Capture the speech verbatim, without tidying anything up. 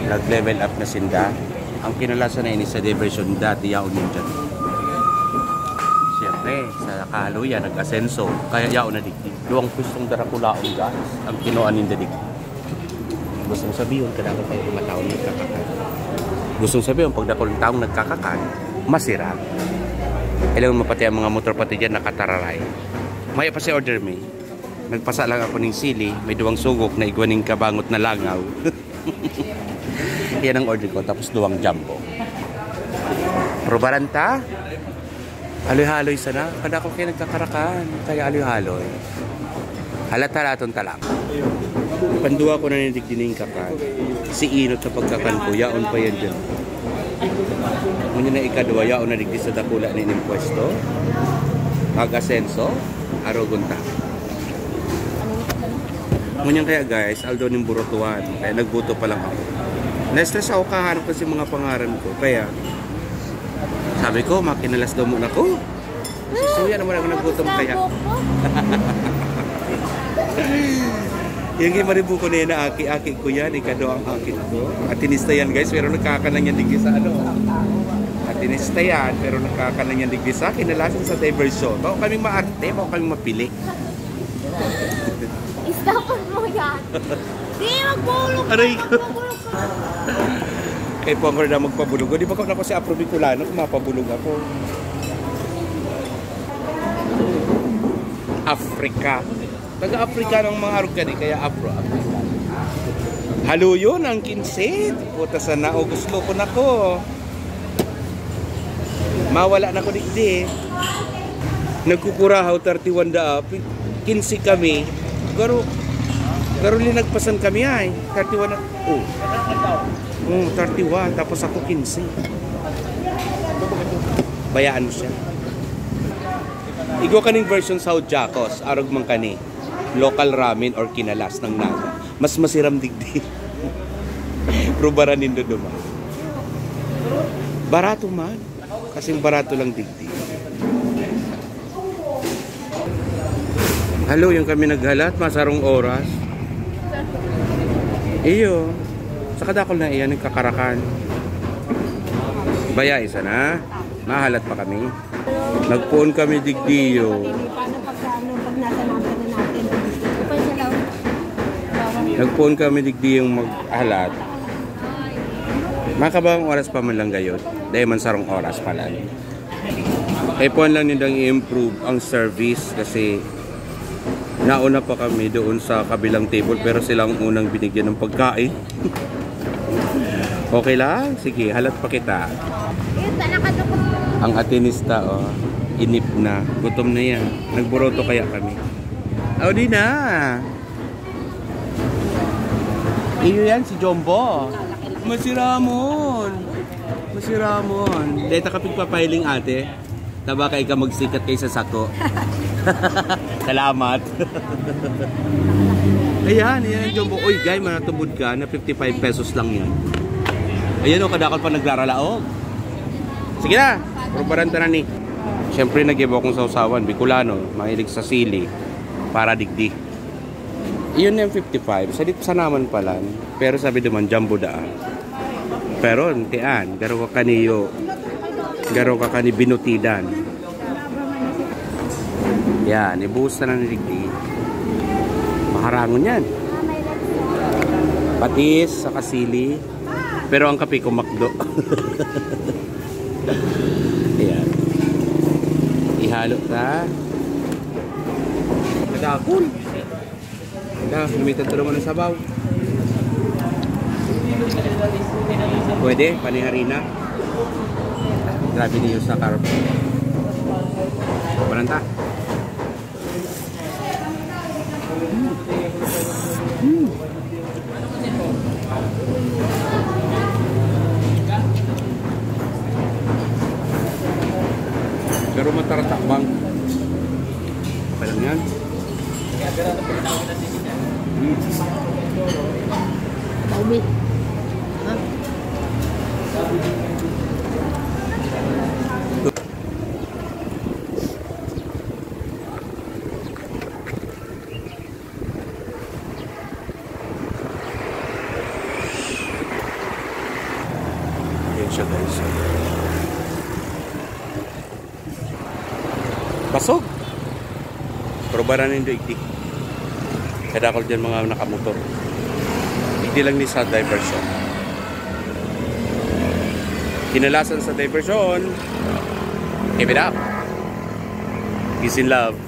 Nag-level up na sinda. Ang kinalasan na ini sa diversion, dati yaon yun dyan. Siyempre, sa kahaluyan, nag-asenso. Kaya yaon na digdi. Duwang pwestong darakulaon, guys. Ang kinuha ninda digdi. Gustong sabihin, kadakol pang mga taong nagkakakan. Gustong sabihin, pag dakol ang taong nagkakakan, masira. Kailangan mapati ang mga motor pati dyan, nakatararay. May pa si order me. Nagpasa lang ako ning sili, may duwang sugok na igwa ning kabangot na langaw. Yan ang order ko, tapos duwang jumbo. Probaran ta? Haloy-haloy sana. Kada ako kayo nagkakarakan, kaya haloy-haloy. Halat-halaton ta lang. Pandua ko na nidigdining kakan. Si inot na pagkakan ko, yaon pa yan dyan. Ngunyan na ikadwa, yaon na digdi sa dakula na inimpwesto. Pag-asenso, arogon ta. Ngunyan kaya guys, aldo ning burutuan. Kaya nagbuto pa lang ako. Na-stress ako kahanap ko sa mga pangaran ko. Kaya, sabi ko, makinalas daw muna ko. Suya naman ako nagutom kaya. Yung kay Maribuko na yan, aki-aki ko yan, ikado ang aki ko. Atinista yan guys, pero nagkakanan yan digdi sa ano. Atinista yan, pero nagkakanan yan digdi sa kinalasan sa diversion. Bako kaming maarte, bako kaming mapili. Stop mo yan. Di, magbulog ka, Aray ko. Magbulog ka. Kay po ako na magpabulog. Di ba ko na ko si Afro Bicolano, kung mapabulog ako. Africa. Taga-Africa ng mga arog ka di, kaya Afro-Africa. Haluyon ang kinsit. Puta sana, o gusto ko na ko. Mawala na ko digdi. Nagkukurahaw, thirty-one da api. Kinse kami. Garo, garo linagpasan kami ay. Thirty-one na. Oh. Oh, thirty-one. Tapos ako kinse. Bayaan mo siya. Igwa kaning version sa Jacos, arog man kani. Local ramen or kinalas ng Naga. Mas masiram digdi. Probaran nindo duman. Barato man. Kasing barato lang digdi. Halo, yung kami naghalat, masarong oras. Iyo. Sa kadakol na iyan, nagkakarakan. Baya, isa na. Mahalat pa kami. Nagpoon kami digdiyo. Paano pagka ano, pag nasa number na natin? Upay sa law. Nagpoon kami digdiyong maghalat. Makabawang oras pa man lang gayod. Dahil man sarong oras pa lang. Kaipuhan lang nindang i-improve ang service kasi nauna pa kami doon sa kabilang table pero sila ang unang binigyan ng pagkain. Okay lang? Sige, halat pa kita. Yun, tanaka to ko. Ang atinista, oh, inip na. Gutom na yan. Nagburoto kaya kami. Oh, di na. Iyo yan, si Jumbo. Masiramon. Masiramon. Dahil takapigpapahiling ate. Taba kay ka magsikat kay sa sako. Salamat. Ayan, ayan, Jumbo. Uy, guy, manatubod ka na fifty-five pesos lang yan. Ayan o, kadakol pa nagraralaog. Sige na, probaran ta na ni. Siyempre, nag-iba akong sausawan. Bicolano, mahilig sa sili. Para digdi. Iyon na yung fifty-five. Sa dit sa naman pala. Pero sabi duman, jumbo daan. Pero, tian, garo ka kaniyo. Garo ka kani binutidan. Yan, ibuhos na lang ni digdi. Maharangon yan. Patis, saka sili. Pero ang kape ko, makdo. Ayan. Ihalo ta. Madakol. Ito, lumitan to naman ng sabaw. Pwede, paniharina. Grabe niyo sa carb. Parang ta. Pero mataratakbang. Okay lang yan. Pauwi. Ha? Basog. Pero bara nindo igdi. Kadakol dyan mga nakamotor. Igdi lang ni sa diversion. Kinalasan sa diversion. Keep it up. Peace and love.